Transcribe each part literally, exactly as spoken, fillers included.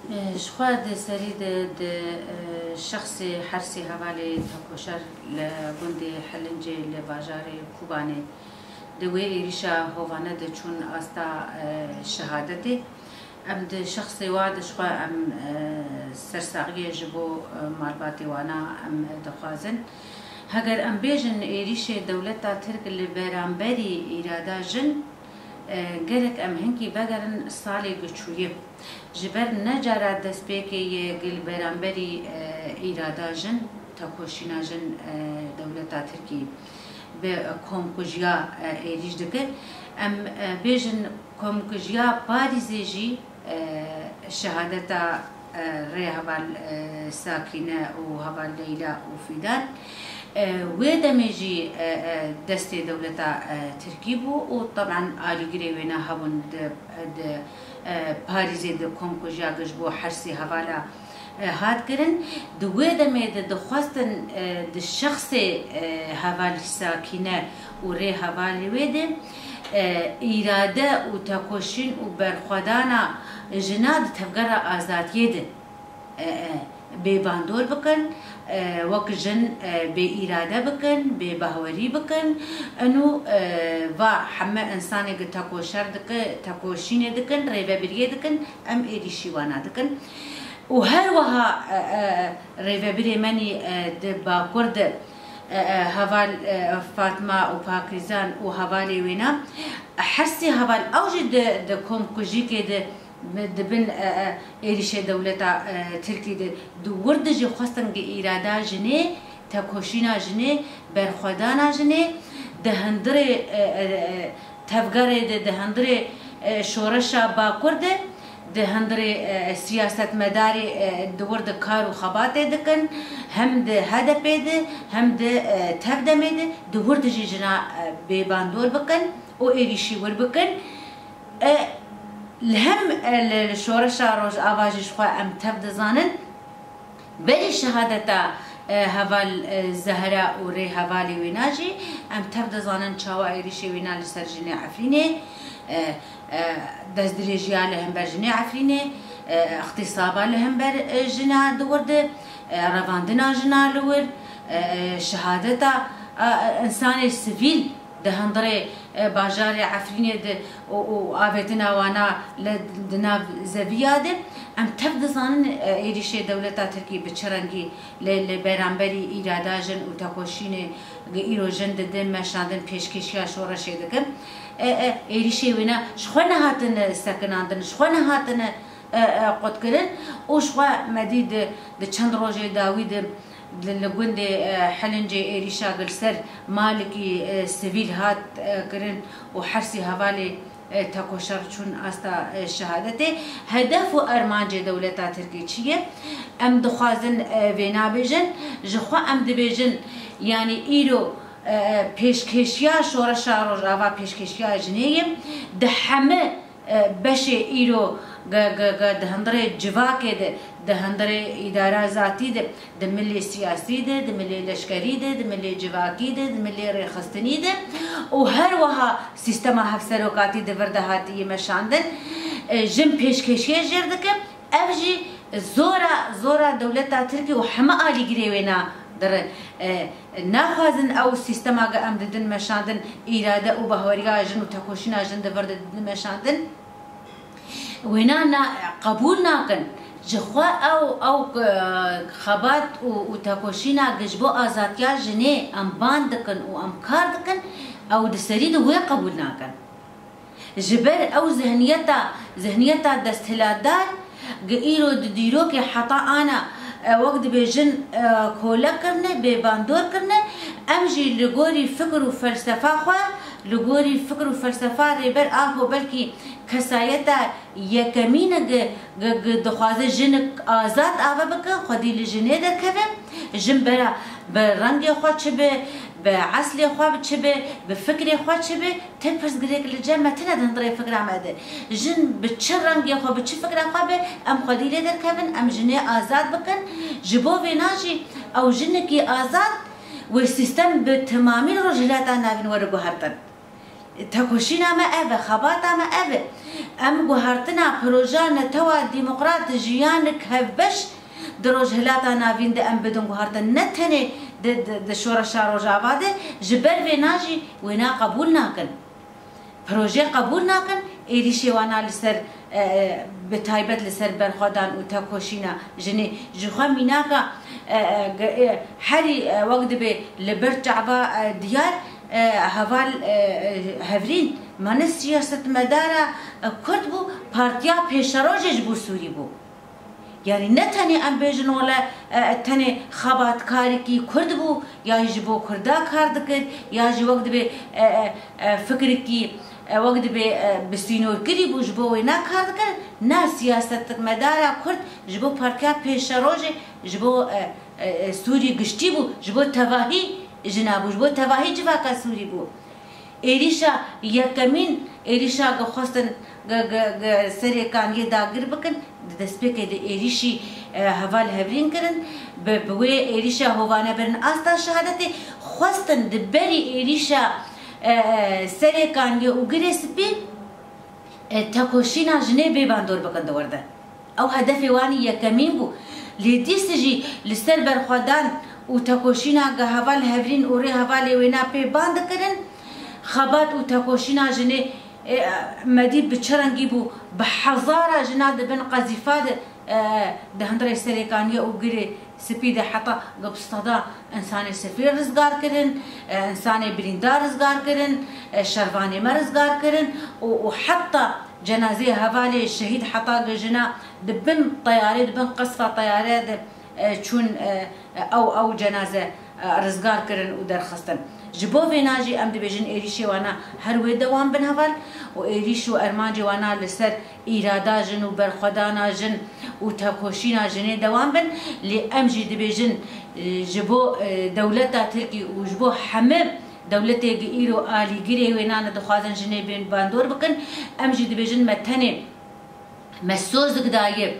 Ji xwe di serî de di, e, şexsê hersê hevalê tekoşer li gundê Helincê li bajarê Kobanê di wê êrîşa hovane de çûn asta, e, şehadetê. Em di şexsê wa de ji xwe em, e, sersaxiyê ji bo, e, malbatê wana em dixwazin. Heger em bêjin êrîşê dewleta Tirk li beramberî îrada jin, e, gerek em hinkî vegerin salê giçûyê. Ji ber ne cara destpêkê ye gi li beramberî, e, îrada jin, tekoşîna jin, e, dewleta Tirkî bi komkujiya, e, êrîş dike. Em, e, bêjin komkujiya Parîzê jî, e, şehadeta, e, rêheval, e, Sakîne û heval Leyla û Fîdan, e, wê demê jî, e, e, destê dewleta, e, Tirkî bû û teben alîgirê wêne hebûn di, di, e, Parîzê di komkujiya ji bo hersê hevala, e, hat kirin. Di wê demê de dixwestin, e, di şexsê, e, heval Sakîne û rêhevalê wê de, e, îrade û tekoşîn û berxwedana jina di tevgera azadiyê de, e, e, bêbandor bikin, e, wek jin, e, bêîrade bikin, bêbehwerî bikin. Eno, e, va heme insanê gi tekoşer dike, tekoşînê dikin, rêvebiriyê dikin, em êrîşî wana dikin. Û her wiha, e, e, rêvebirê menî, e, di Bakur de, e, e, heval, e, Fatma û Pakîzan û hevalê wêna, hersê heval ew jî di, di komkujîkê de, di bin, e, e, êrîşê dewleta, e, Tirkî de, di wir de jî xwestin gi îrada jinê, tekoşîna jinê, berxwedana jinê, di hundirê, e, e, e, tevgerê de, di hundirê, e, şoreşa Bakur de, di hundirê, e, siyasetmedarê, e, di wir de kar û xebatê dikin, hem di H D P de, hem di, e, Tevdemê de, di wir de jî jina, e, bêbandor bikin û êrîşî wir bikin. E, li hem, e, li, li şoreşa Rojava jî ji xwe em tev dizanin. Berî şehadeta, e, heval, e, Zehra û rêhevalê wêna jî em tev dizanin çawa êrîşê wêna li ser jinê Efrînê, e, e, destdirêjiya li hember jinê Efrînê, e, îxtîsaba li hember, e, jina di wir de, e, revandina jina li wir, e, e, şehadeta, e, e, insanê sivîl di hundirê, e, bajarê Efrînê de û, û avêtina wana li, di nav zeviya de, em tev dizanin, e, êrîşê dewleta Tirkî bi çi rengî li, li beramberî îrada jin û tekoşînê gi îro jin didin meşandin pêşkêşiya şoreşê dikin. E, e, êrîşê wêne ji xwe nehatine sekinandin, ji xwe nehatine, e, e, qutkirin û ji xwe me dî di, di çend rojê dawî de Li, li gundê, e, Helincê êrîşa gi li ser malikî, e, sivîl hat, e, kirin û hersî hevalê, e, tekoşer çûn asta, e, şehadetê. Hedef û armancê dewleta Tirkî çi ye? Em dixwazin, e, vê nabêjin. Ji xwe em dibêjin, yanî îro, e, e, pêşkêşiya şoreşa Rojava pêşkêşiya jinê ye. Di heme e, beşê îro ge, ge, ge di hundirê civakê de, di hundirê îdara zatî de, di milê siyasî de, di milê leşkerî de, di milê civakî de, di milê rêxistinî de û her wiha sîstema hevserokatî di vir de hatiye meşandin, e, jin pêşkêşiyê jêr dike. Ev jî zora, zora dewleta Tirkî û heme alîgirê wêna dirin. E, naxwazin ew sîstema ge em didin meşandin, îrade û bahweriya jin û tekoşîna jin di vir de didin meşandin. Wêna na, qebûl nakin. Ji xwe ew, ew, e, xebat û, û tekoşîna ge ji bo azadiya jinê em ban dikin û em kar dikin, ew di serî de wê qebûl nakin. Ji ber ew zihniyeta, zihniyeta desthilatdar, gi îro di dîrokê heta ana, e, wek dibêjin, e, kole kirine, bêbandor kirine, em jî li gorî fikir û felsefa xwe, li gorî fikir û felsefa Rêber Apo belkî kesayeta yekemîn e gi, gi, gi dixwaze jinik azad ave bike, xwedî li jinê derkeve, jin bera bi rengê xwe çi be, bi eslê xwe çi be, bi fikrê xwe çi be, Ti pirsgirêk li cem me tine di hundirê fikra me de. Jin bi çi rengê xwe, bi çi fikra xwe be, em xwedî lê derkevin, em jinê azad bikin. Ji bo vêna jî ew jinekî azad wê sîstem bi temamî li Rojhilata Navîn were guhertin. Tekoşîna me ev e, xebata me ev e. Em guhertina proja netewa demokrat, jiyanik hevbeş di Rojhilata Navîn de em bidin guhertin. Ne tenê di, di, di şoreşa Rojava de, ji ber vêna jî wêna qebûl nakin. Projê qebûl nakin, êrîşê wana li ser, e, e, bi taybet li ser berxwedan û tekoşîna jinê. Ji xwe mînaka, e, e, ge-, e, herî, e, wek dibê li ber çava, e, diyar, e, heval, e, e, Hevrîn, mane siyasetmedara, e, Kurd bû, partiya pêşerojê ji bo Sûrî bû. Yanî ne tenê em bêjin wele, e, tenê xebatkarekî Kurd bû, ya jî ji bo Kurda kar dikir, ya jî wek dibê, e, e, e, fikrekî, e, wek dibê, e, bi sînorkirî bû, ji bo wê ne kar dikir. Na siyasetmedara Kurd ji bo partiya pêşerojê, ji bo, e, e, e, Sûrî giştî bû, ji bo tevahî jina bû, ji bo tevahî civaka Sûrî bû. Êrîşa yekemîn, êrîşa ku xwestin ge-, ge-, ge-, Serê Kaniyê dagir bikin, di destpêkê de êrîşî, e, heval Hevrîn kirin. Bi, bi wê êrîşa hovane birin asta şehadetê, xwestin di berî êrîşa, e, e, Serê Kaniyê û Girê Spî, e, tekoşîna jinê bê bandor bikin di wir de. Ew hedefê wan î yekemîn bû. Lê dîs jî li ser berxwedan û tekoşîna ge heval Hevrîn û rê hevalê wêna pê ban dikirin. Xebat û tekoşîna jinê, e, me dît bi çi rengî bû. Bi hezara jina di bin qezîfa de, e, di hundirê Serê Kaniyê û Girê Spî de heta bi seda însanê sifî rizgar kirin, e, însanê birîndar rizgar kirin, e, şervanê me rizgar kirin û, û heta cenazeyê hevalê şehîd heta gi jina di bin teyarê, di bin qesfa teyare de, e, çûn, e, e, ew, ew cenaze, e, rizgar kirin û derxistin. Ji bo vêna jî em dibêjin êrîşê wana her wê dewam bin heval û êrîş û ermancê wana li ser îrada jin û berxwedana jin û tekoşîna jinê dewam bin. Lê em jî dibêjin, e, ji bo, e, dewleta Tirkî û ji bo heme dewletê gi îro alîgirê wê nane dixwazin jinê bên bandor bikin. Em jî dibêjin me tenê me sozik daye.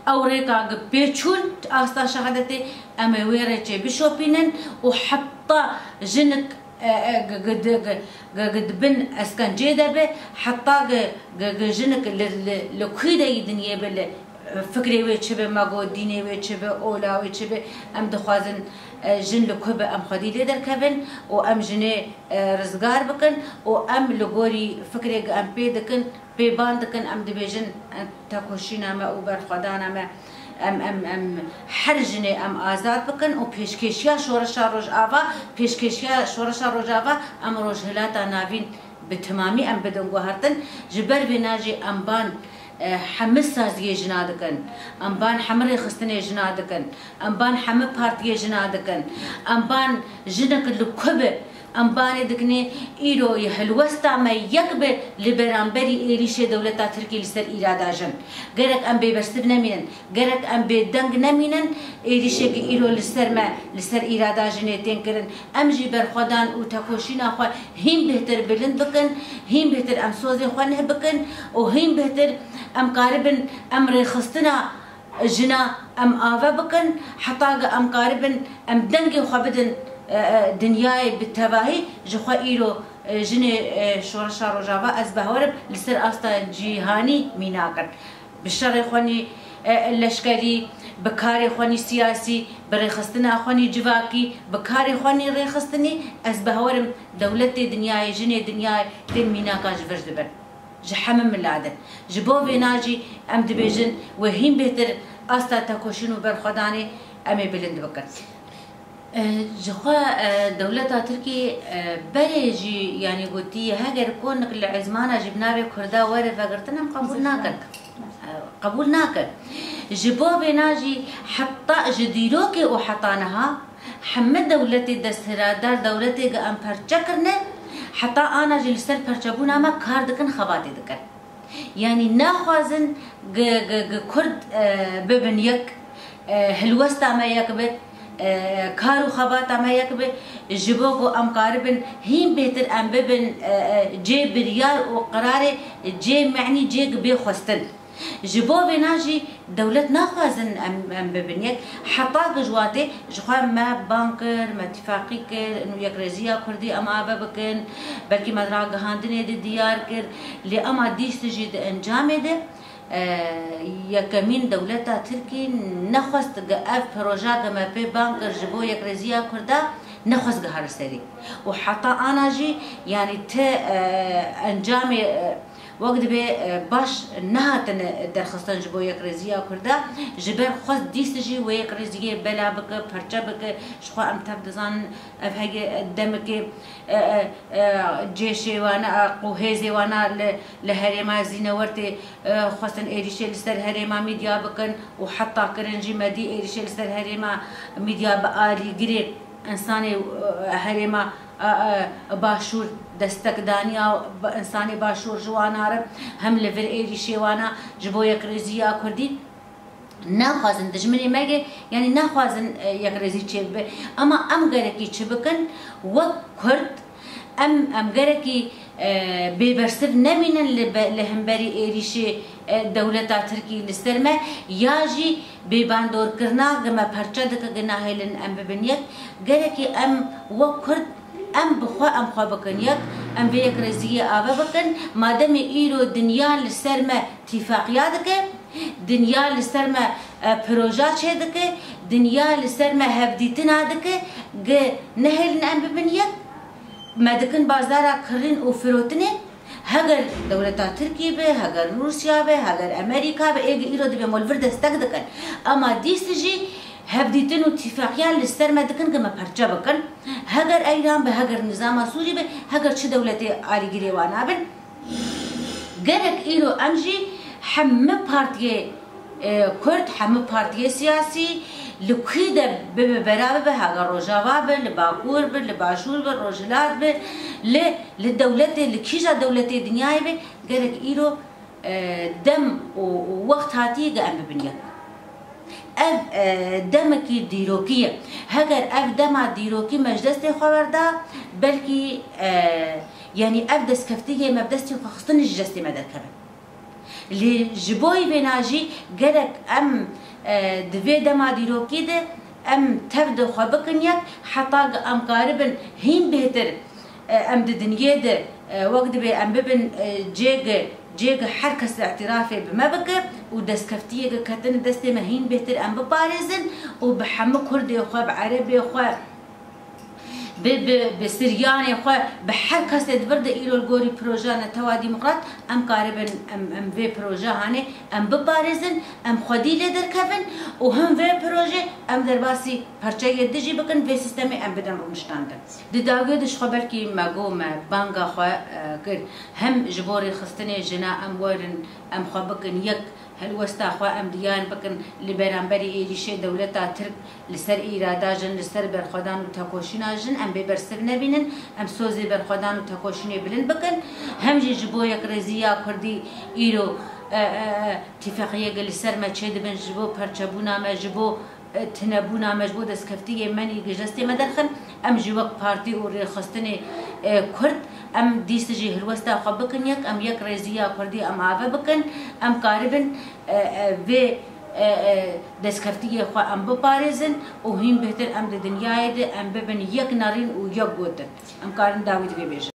Ew rêka gi pê çûn asta şehadetê, em ê wê rêçê bişopînin û heta jinik, e, e, gi, gi, di, gi, gi, gi di bin eskencê de be, heta gi, gi, gi jinik li, li, li kû de yî dinyê be, li, e, fikrê wê çi be, me got dînê wê çi be, ola wê çi be, em dixwazin, e, jin li ku be, em xwedî lê derkevin û em jinê, e, rizgar bikin û em li gorî fikrê gi em pê dikin, pêban dikin, em dibêjin, em tekoşîna me û berxwedana me, em, em, em her jinê em azad bikin û pêşkêşiya Şoreşa Rojava, pêşkêşiya Şoreşa Rojava em Rojhilata Navîn bi timamî em bidin guhertin. Ji ber vêna jî em ban, e, hemî saziyê jina dikin, em ban hemî rêxistinê jina dikin, em ban hemî partiyê jina dikin, em ban jinek li ku be, em banê dikinê îro yê helwesta me yek be li beramberî êrîşê dewleta Tirkî li ser îrada jin. Gerek em bêbersiv nemînin, gerek em bêdeng nemînin, êrîşê gi îro li ser me, li ser îrada jinê tên kirin. Em jî berxwedan û tekoşîna xwe hîn bêhtir bilind bikin, hîn bêhtir em sozê xwe nih bikin û hîn bêhtir em karibin em rêxistina jina em ave bikin, heta gi em karibin em dengê xwe bidin, e, e, dinyayê bi tevahî. Ji xwe îro, e, jinê, e, Şoreşa Rojava, ez behwerim, li ser asta cîhanî mînak in. Bi şerê xwe nî, e, leşkerî, bi karê xwe nî siyasî, bi rêxistina xwe nî civakî, bi karê xwe nî rêxistinî, ez behwerim dewletê dinyayê, jinê dinyayê tên mînaka ji vir dibin. Ji hemî mila de. Ji bo vêna jî em dibêjin wê hîn bêhtir asta tekoşîn û berxwedanê em ê bilind bikin. E, ji xwe, e, dewleta Tirkî, e, berê jî, yanî gotî, heger konik li ezmana jî bi navê Kurda were vegirtin, em qebûl nakin. E, qebûl nakin. Ji bo vêna jî heta ji dîrokê û heta niha hemî dewletê desthilatdar, dewletê gi em perçe kirine, heta ana jî li ser perçebûna me kar dikin, xebatê dikin. Yanî naxwazin gi, gi, gi Kurd, e, bibin yek, e, hilwesta me yek be, e, kar û xebata me yek be, ji bo ku em karibin hîn bêhtir em bibin, e, e, cê biryar û qirarê, cê menî, cê gi bê xwestin. Ji bo vêna jî dewlet naxwazin em, em bibin yek. Heta ku ji watê ji xwe me bang kir, me tîfaqî kir, û yekrêziya Kurdî em ave bikin. Belkî me ragihandinê de diyar kir. Lê ema dîst jî di encamê de, e, yekemîn dewleta Tirkî nexwest ku ev proja ku me pê bang kir ji bo yekrêziya Kurda nexwest guhare serî. Û heta ana jî, yanî ti, e, encamê, e, Wek dibê, e, baş nehatine derxistin ji bo yekrêziya Kurda, ji ber xwest dîst jî wê yekrêziyê bela bike, perçe bike, ji xwe em tev dizanin, ev hege demekê, e, e, e, cêşê wana, e, û hêzê wana li, li herêma Zînewertê, e, xwestin êrîşê li ser herêma Mîdya bikin û heta kirin jî me dî êrîşê li ser herêma Mîdya bi alîgirê. Însanê, e, herêma, e, e, başûr destek daniya, bi însanê başûr ji wana re hem li vir êrîşê wana ji bo yekrêziya Kurdî naxwazin dijminê me ge, yanî naxwazin, e, yekrêzî çêbibe. Ema em gerekî çi bikin? Wek Kurd em, em gerekî, e, bêbersiv nemînin li be-, li hemberî êrîşê, e, dewleta Tirkî li ser me, ya jî bêbandorkirina ge me perçe dike ge nahêlin em bibin yek. Gerekî em wek Kurd, em bi xwe, em xwe bikin yek, em vê yekrêziyê ave bikin. Mademê îro dinya li ser me tîfaqiya dike, dinya li ser me, e, proja çêdike, dinya li ser me hevdîtina dike, ge nehêlin em bibin yek. Me dikin bazara kirin û firotinê, heger dewleta Tirkî be, heger Rûsya be, heger Amerîka be, ê ge îro dibê me li vir destek dikin. Ema dîst jî hevdîtin û tîfaqiya li ser me dikin ge me perçe bikin. Heger Eyran be, heger nizama Sûrî be, heger çi dewletê alîgirê wan nabin. Gerek îro em jî hemî partiyê, e, Kurd, hemî partiyê siyasî li kû de bibe bera bibe, hege Rojava be, li Bakur be, li Başûr be, Rojhilat be, li, li dewletê, li kîja dewletê dinyayê be, gerek îro, e, dem û, û wext hatiye ge em bibin yek. Ev, e, demekî dîrokî ye. Heger ev dema dîrokî me ji destê xwe werda, belkî, e, yanî ev destkeftiyê me bi destê xwe xistinê ji destê me derkeve. Lê ji bo vêna jî gerek em, e, di vê dema dîrokî de em tev di xwe bikin yek, heta ku em karibin hîn bêhtir, e, em di dinyê de, e, wek dibê em bibin, e, cê ge, cê ge her kes îtirafê bi me bike û destkeftiyê ge ketine destê me hîn bêhtir em biparêzin û bi hemû Kurdê xwe, bi Erebê xwe, bi, bi, bi Siryanê xwe, bi her kesê di vir de îro li gorî proja Netewa Demokrat em karibin em, em vê proja hanê em biparêzin, em xwedî lê derkevin û him vê projê em derbasî perçeyê dijî bikin, vê sîstemê em bidin rûniştandin. Di dawiyê de ji xwe belkî me got, me banga xwe, e, kir. Hem ji bo rêxistinê jina em werin, em xwe bikin yek, helwesta xwe em diyan bikin li beramberî êrîşê dewleta Tirk li ser îrada jin, li ser berxwedan û tekoşîna jin em bê bersiv nebînin, em sozê berxwedan û tekoşînê bilind bikin. Hem jî ji bo yekrêziya Kurdî îro, e, e, e, tîfeqiyê ge li ser me çêdibin, ji bo perçebûna me, ji bo e, tinebûna me ji bo destkeftiyê menî ji destê me derxin. Em jî wek partî û rêxistinê, e, Kurd, em dîst jî hilwesta xwe bikin yek, em yek rêziya Kurdî em ave bikin, em karibin, e, e, vê, e, e, destkeftiyê xwe em biparêzin û hîn bêhtir em di dinyayê de em bibin yek nerîn û yek gotin. Em karin dawî divê bêjin.